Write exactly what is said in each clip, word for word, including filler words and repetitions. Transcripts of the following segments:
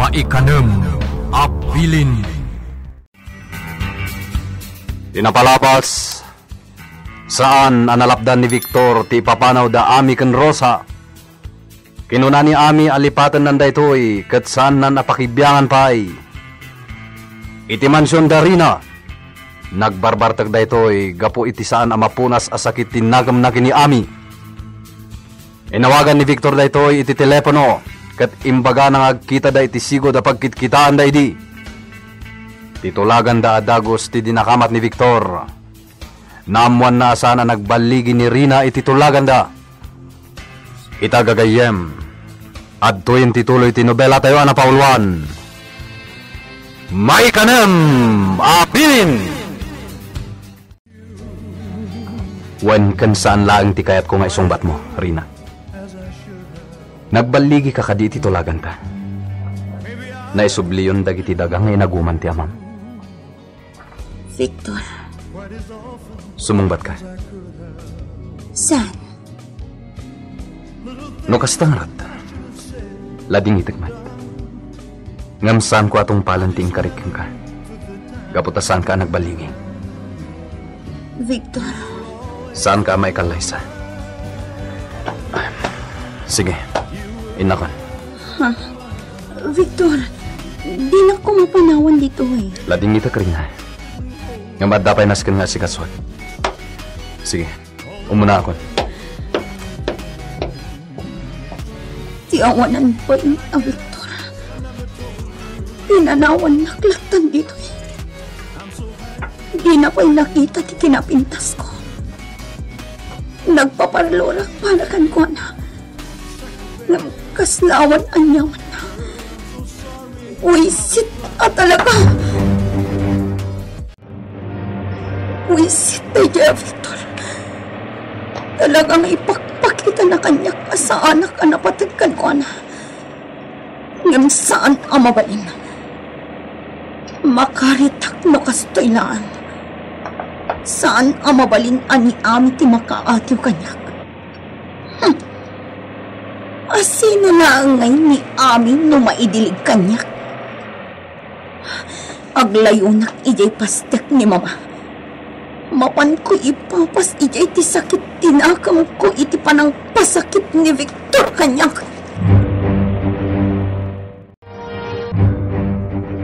Maikanem a bilin. Ti napalabas, saan a nalapdan ni Victor ti ipapanawda Ami ken Rosa. Kinuna ni Ami a lipatennan daytoy ket saannan a pakibiangan pay. Iti mansion da Rina, nagbarbartek daytoy gapu iti saan a mapunas a sakit ti nakemna ken ni Ami. Inawagan ni Victor daytoy iti telepono ket imbagana nga agkitada iti sigud a pagkitkitaanda idi. Ti tulaganda a dagus ti dinakamat ni Victor. Naammoanna a saan a nagballigi ni Rina iti tulaganda. Ita gagayyem, adtoyen ti tuloy ti nobelatayo a napauluan, Maikanem a Bilin! Wen ken saan laeng ti kayatko nga isungbatmo, Rina. Nagballigika kadi iti tulaganta? Naisubliyon dagiti daga nga inaguman ti amam? Victor. Sumungbatka? Saan? No kasta ngarud, ladingitek met. Ngem saanko a tungpalen ti inkarik kenka. Gapu ta saanka a nagballigi. Victor. Saanka a maikallaysa. Sige, innakon. Ha? Victor, dinak ko mapanawan ditoy. Ladingitek, Rina. Ngem adda pay nasken nga asikasuak. Sige, umunaakon. Ti awanan pay a Victor. Pinanawannak lattan ditoy. Dina pay nakita ti kinapintasko. Nagpaparlorak para kenkuana. Ngem kasla awan aniamanna. Buisit a talaga. Buisit daydiay a Victor. Talaga nga ipakpakitana kaniak a saanak a napated kenkuana. Ngem saan a mabalin. Makaritak no kastoy laeng. Saan a mabalin a ni Ami ti makaatiw kaniak. Hmm. A sino laeng ngay ni Ami no maidilig kaniak? Aglayonak idiay pastek ni Mama. Mapanko ipapas idiay ti sakit ti nakemko iti panangpasakit ni Victor kaniak.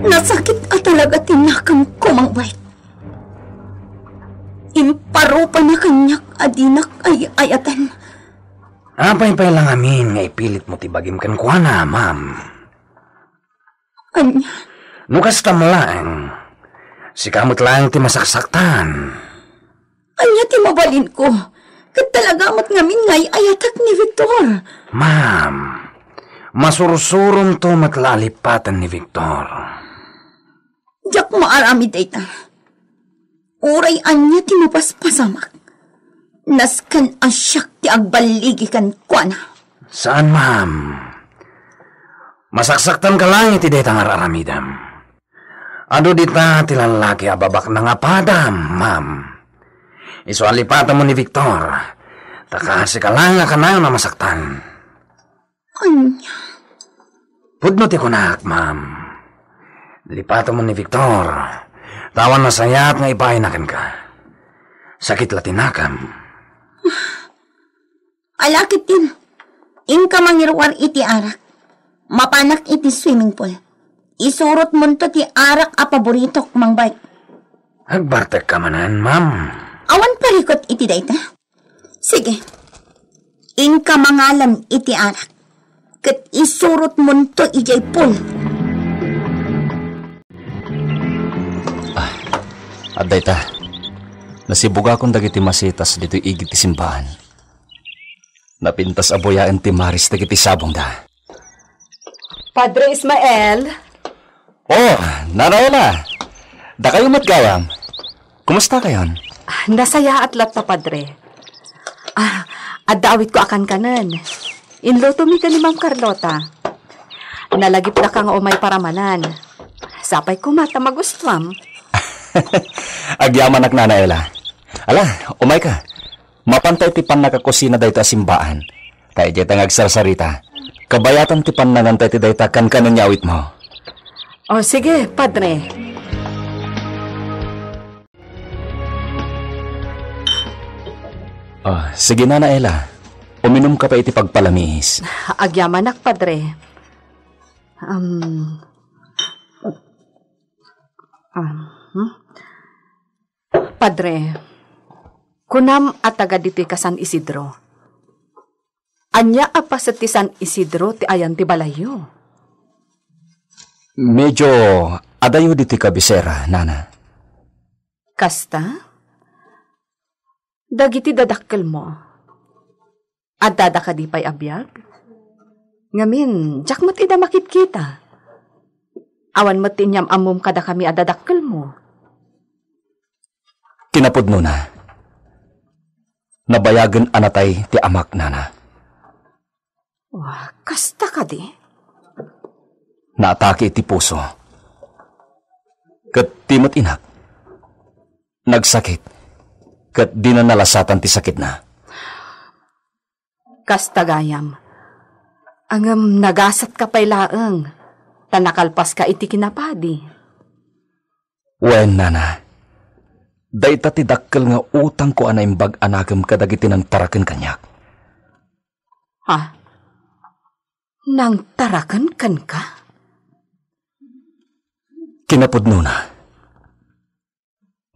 Nasakit a talaga ti nakemko, Mangbay. Imparupana kaniak a dinak ay-ayaten. Apay pay la ngamin nga ipilitmo ti bagim kenkuana, ma'am? Ania? No kasta met laeng, sika met laeng ti masaksaktan. Ania ti mabalinko? Ket talaga met ngamin nga ay-ayatek ni Victor. Ma'am, masursuronto met la a lipaten ni Victor. Diak maaramid dayta. Uray ania ti mapaspasamak, nasken a siak ti agballigi kenkuana. Saan, ma'am. Masaksaktanka laeng iti dayta nga ar-aramidem. Adu dita ti lallaki a babaknang a padam, ma'am. Isu a lipatemmo ni Victor, ta kasika laeng a kanayon a masaktan. Ania? Pudno ti kunak, ma'am. Lipatemmo ni Victor, ta awan nasayaat nga ibaayna kenka. Sakit la ti nakem. Ala ketdin, inka mangiruar iti arak. Mapanak iti swimming pool. Isurotmonto ti arak a paboritok, Mangbay. Agbartekka manen, ma'am. Awan parikut iti dayta? Sige. Inka mangalem iti arak, ket isurotmonto idiay pool. Ah, adda ita. Nasibugakon dagiti masitas ditoy igid ti simbaan. Napintas a buyaen ti maris dagiti sabongda. Padre Ismael? Oh, Nana Ella. Dakayo met gayam. Kumusta kayon? Ah, nasayaat latta, Padre. Ah, adda awitko a kankanen. Inlutomi ken ni Ma'am Carlota. Nalagipdaka nga umay paramanan. Sapay koma ta magustuam. Agyamanak, Nana Ella. Ala, umayka. Mapanta iti pannakakusina dayta a simbaan. Ta idiay ta nga agsarsarita, kabayatan ti pannanganta iti dayta kankanen nga awitmo. O, sige, Padre. Ah, sige, Nana Ella. Uminumka pay iti pagpalamiis. Agyamanak, Padre. Um, um, hmm? Padre, kunam a taga ditoy ka San Isidro. Ania a paset ti San Isidro ti ayan ti balayyo? Medyo adayo ditoy kabisera, Nana. Kasta? Dagiti dadakkelmo, addada kadi pay a biag? Ngamin, diak met ida makitkita. Awan met ti inyam-ammom kadakami a dadakkelmo. Kinapudnona, nabayagen a natay ti amak, Nana. Wa, kasta kadi? Naatake iti puso. Ket ti met inak, nagsakit, ket dina nalasatan ti sakitna. Kasta gayam. Ngem nagasatka pay laeng, ta nakalpaska iti kinapadi. Wen, Nana. Dayta ti dakkel nga utangko a naimbag a nakem kadagiti nangtaraken kaniak. Ha? Nangtaraken kenka? Kinapudnona,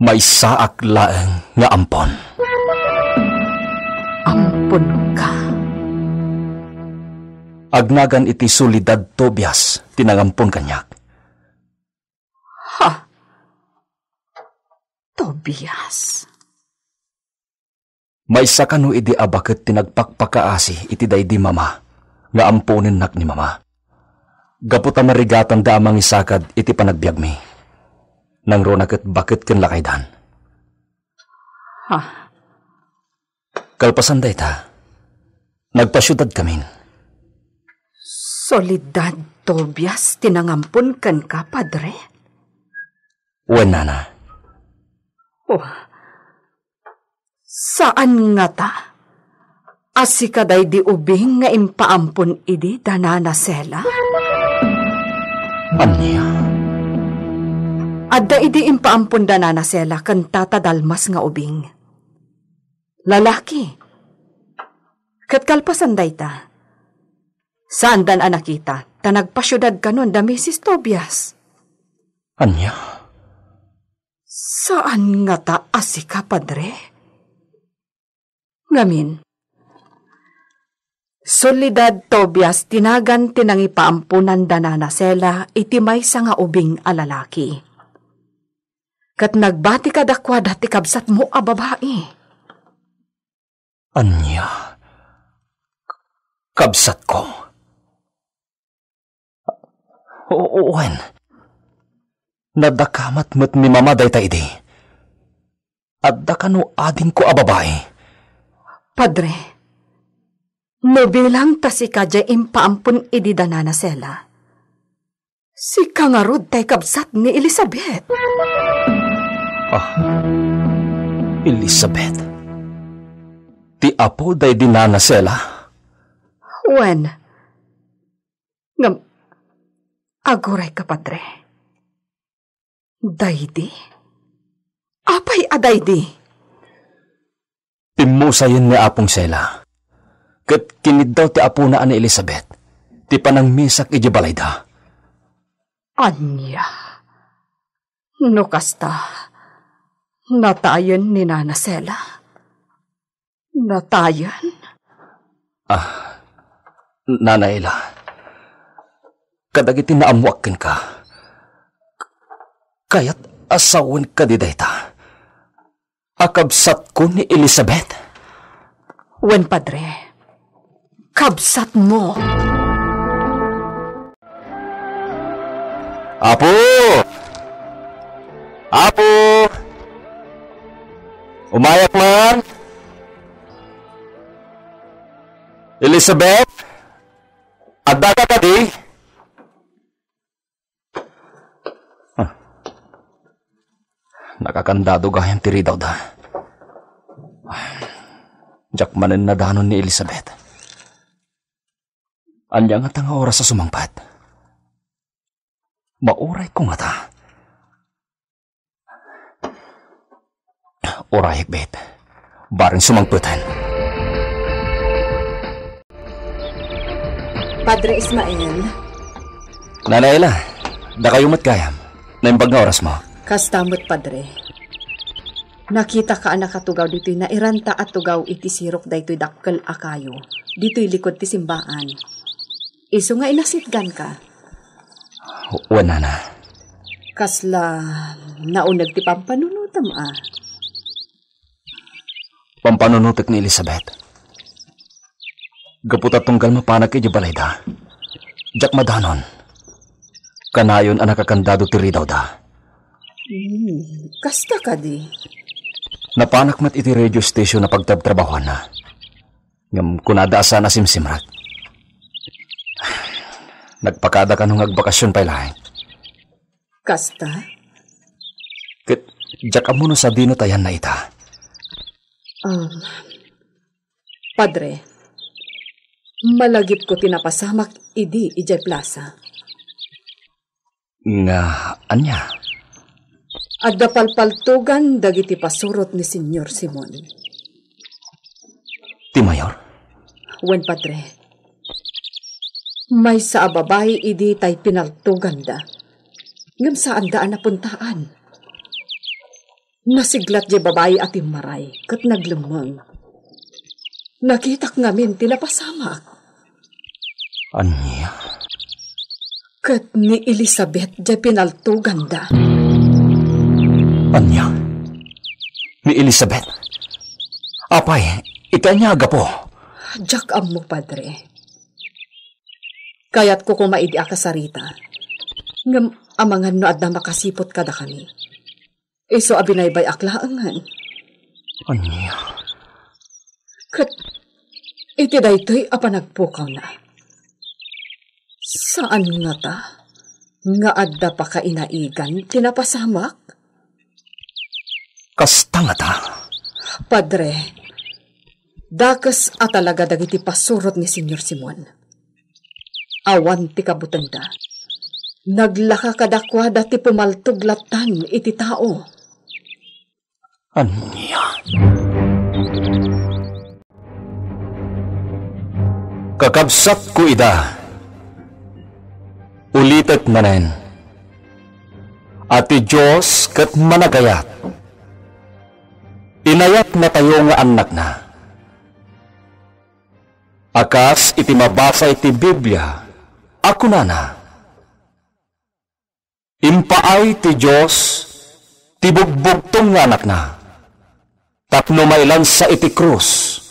maysaak laeng nga ampon. Amponka? Agnagan iti Soledad Tobias ti nangampon kaniak. Ha? Tobias? Maysa kano idi a baket ti nagpakpakaasi iti daydi mama nga amponennak ni mama. Gapu ta narigatanda a mangisakad iti panagbiagmi. Nangruna ket baket ken lakaydan. Ha? Kalpasan dayta, nagpasiudadkamin. Soledad Tobias ti nangampon kenka, Padre? Wen, Nana. Oh, saan ngata a sika daydi ubing nga impaampon idi da Nana Sela? Ania? Adda idi impaampon da Nana Sela ken Tata Dalmas nga ubing. Lalaki. Ket kalpasan dayta, saandan a nakita ta nagpasiudad kanon da Misis Tobias. Ania? Saan ngata a sika, Padre? Ngamin, Soledad Tobias ti nagan ti nangipaamponan da Nana Sela iti maysa nga ubing a lalaki. Ket nagbati kadakuada ti kabsatmo a babai. Ania? Kabsatko? O-, wen. Nadakamat met ni Mama dayta idi. Adda kano adingko a babai? Padre, no bilang ta sika diay impaampon idi da Nana Sela, sika ngarud tay kabsat ni Elizabeth. Ah, Elizabeth? Ti apo daydi Nana Sela? Wen. Ngem, aguray ka, Padre. Daydi? Apay a daydi? Pimmusayen ni Apong Sela, ket kiniddaw ti apona a ni Elizabeth ti panangmisak idiay balayda. Ania? No kasta, natayen ni Nana Sela? Natayen? Ah, Nana Ella, kadagiti naammoak kenka, kayat a sawen kadi dayta? A kabsatko ni Elizabeth? Wen, Padre. Kabsatmo. Apo! Apo! Umayak man! Elizabeth! Addaka kadi? Ah. Nakakandado gayam ti ridawda. Diak manen nadanon ni Elizabeth. Ania ngata nga oras a sumangpet? Maurayko ngata. Urayek, bet. Bareng sumangpeten. Padre Ismael. Nanay Ella, dakayo met gayam. Naimbag nga orasmo. Kasta met, Padre. Nakitaka a nakatugaw ditoy nairanta a tugaw iti sirok daytoy dakkel a kayo, ditoy likud ti simbaan. Isu nga inasitganka. Wen, nana. Kasla nauneg ti pampanunotem a? Pampanunotek ni Elizabeth. Gapu ta tunggal mapanak idiay balayda, diak madanon. Kanayon a nakakandado ti ridawda. Hmm, kasta kadi? Napanak met iti radio station a pagtrabtrabahoanna. Ngem kunada a saan a simsimrek. Nagpakada kano nga agbakasion pay laeng. Kasta? Ket diak ammo no sadino ta ayanna ita. Um, Padre, malagipko ti napasamak idi idiay plasa. Nga ania? Adda palpaltogan dagiti pasurot ni Señor Simon. Ti mayor? Wen, Padre. Maysa a babai idi tay pinaltoganda. Ngem saanda a napuntaan. Nasiglat diay babai a timmaray ket naglemmeng. Nakitak ngamin ti napasamak. Ania? Ket ni Elizabeth diay pinaltoganda. Ania? Ni Elizabeth? Apay, iti ania a gapu? Diak ammo, Padre. Kayatko koma idi a kasarita. Ngem amangan no adda makasiput kadakami. Isu a binaybay-ak laengen. Ania? Ket iti daytoy a panagpukawna, saan ngata nga adda pakainaigan ti napasamak? Kasta ngata? Padre, dakes a talaga dagiti pasurot ni Señor Simon. Awan ti kabutengda. Naglaka kadakuada ti pumaltog lattan iti tao. Ania? Kakabsatko ida, ulitek manen a ti Dios ket managayat. Inayatnatayo nga annakna. A kas iti mabasa iti Biblia a kunana, "Impaay ti Dios ti bugbugtong nga Anakna tapno mailansa iti krus,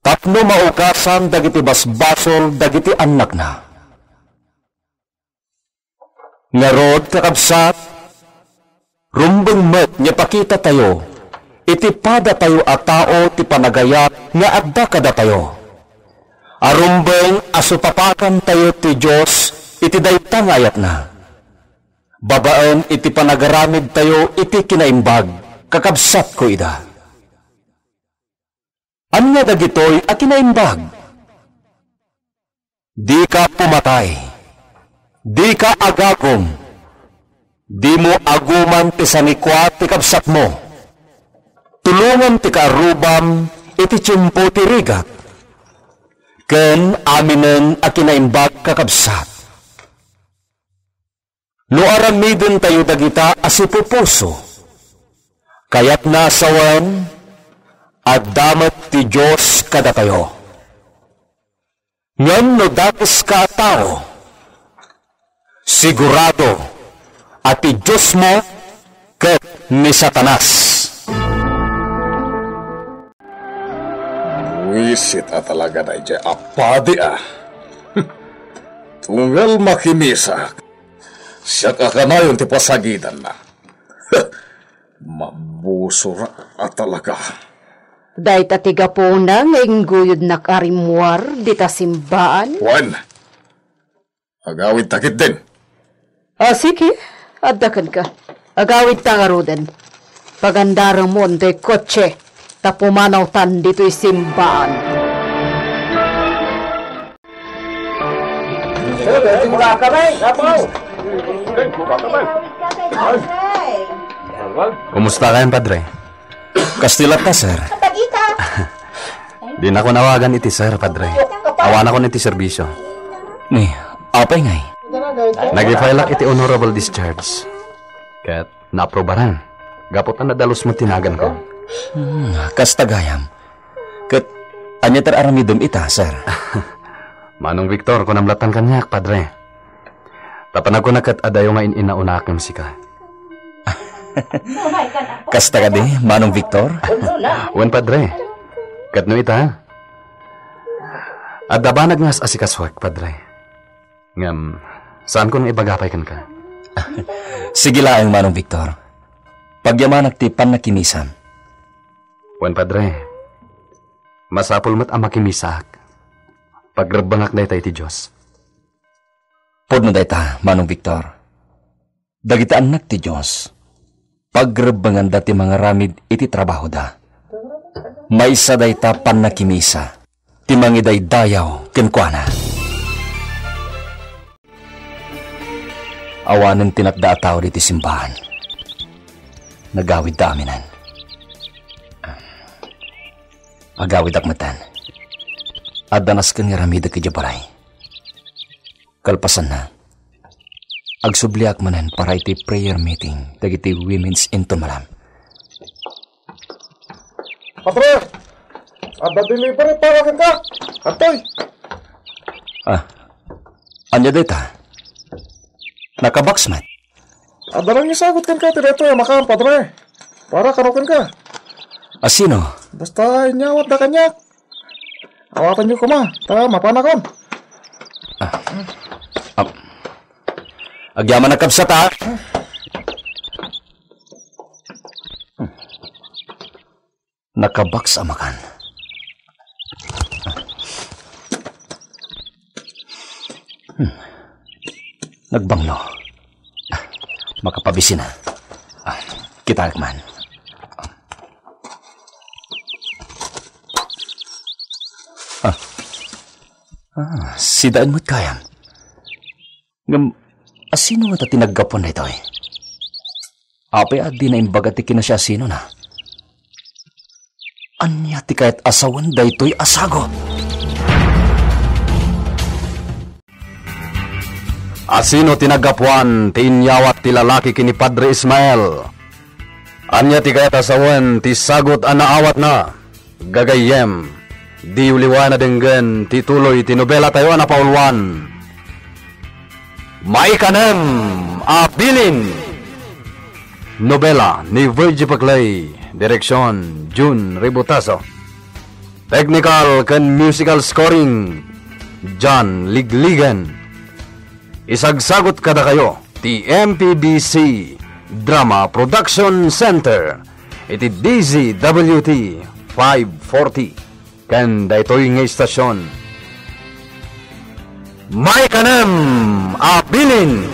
tapno maukasan dagiti basbasol dagiti annakna." Ngarud, kakabsat, rumbeng met nga ipakitatayo iti padatayo a tao ti panagayat nga adda kadatayo. A rumbeng a supapakantayo ti Dios iti dayta nga ayatna, babaen iti panagaramidtayo iti kinaimbag, kakabsatko ida. Ania dagitoy a kinaimbag? Dika pumatay. Dika agagum. Dimo aguman ti sanikua ti kabsatmo. Tulongam ti kaarrubam iti tiempo ti rigat. Ken aminen a kinaimbag, kakabsat. No aramidentayo dagita a sipupuso, kayatna a sawen, adda met ti Dios kadatayo. Ngem no dakeska a tao, sigurado a ti Diosmo ket ni Satanas. Buisit a talaga daydiay a padi a. Tunggal makimisak. Siak a kanayon ti pasagidanna. Mabusor a talaga. Dayta ti gapuna nga ingguyodnak a rimmuar dita simbaan. Wen, agawidta ketdin. A, sige, adda kenka. Agawidta ngaruden. Pagandaremon toy kotse, ta pumanawtan ditoy simbaan. Sir, pwede mo na kami? Apo! Kumusta kayan, Padre? Kastoy latta, sir. Dinak awagan iti sir, Padre. Awanakon iti serbisyo. Ni, apay ngay? Nag-file-ak iti honorable discharge. Ket naaprubaran. Gapu ta nadalus met ti naganko. Hmm, kasta gayam. Ket ania ti aramidem ita, sir? Manong Victor, kunam lattan kaniak, Padre. Ta panagkuna ket adayo nga in-innauna ngem sika. Kasta kadi, Manong Victor? Wen, Padre. Ket no ita, adda banag nga as-asikasuek, Padre. Ngem, saanko nga ibaga pay kenka. Sige laeng, Manong Victor. Pagyamanak ti pannakimisam. Wen, Padre. Masapul met a makimisaak. Pagrebbengak dayta iti Dios. Pudno dayta, Manong Victor. Dagiti annak ti Dios, pagrebbenganda ti mangaramid iti trabahoda. Maysa dayta pannakimisa ti mangidaydayaw kenkuana. Awanen ti natda a tao ditoy simbahan. Nagawidda aminen. Agawidak metten. Adda nasken nga aramidek idiay balay. Kalpasanna, agsubliak manen para iti prayer meeting dagiti Women's Inton Malam. Padre! Adda delivery para kenka! Adtoy! Ah, ania dayta? Nakabox met. Adda lang isagut kenka ti daytoy a makan, Padre. Para kano kenka. Asino? Basta inyawatda kaniak. Awatanyo koma, ta mapanakon. Ah. Ap-, agyaman a kabsat, ah. Nakabox a makan. Hmm. Nagbanglo. Makapabisi na. Ah, kitaek man. Ah. Ah, sidaen met gayam. Ngem, asino ngata ti naggapuan daytoy? Apay a dina imbaga ti kinasiasinona? Ania ti kayat a sawen daytoy a sagut? Asino ti naggapuan ti inyawat ti lalaki ken ni Padre Ismael? Ania ti kayat a sawen ti sagut a naawatna? Gagayyem, diyo liwayan a denggen ti tuloy ti nobelatayo a napauluan, Maikanem a Bilin. Nobela ni Virgie Paclay, direksion Jun Ributaso. Technical ken musical scoring, John Ligligan. Isagsagut kadakayo ti M P B C Drama Production Center iti D Z W T five forty ken daytoy nga istasion. Maikanem a Bilin!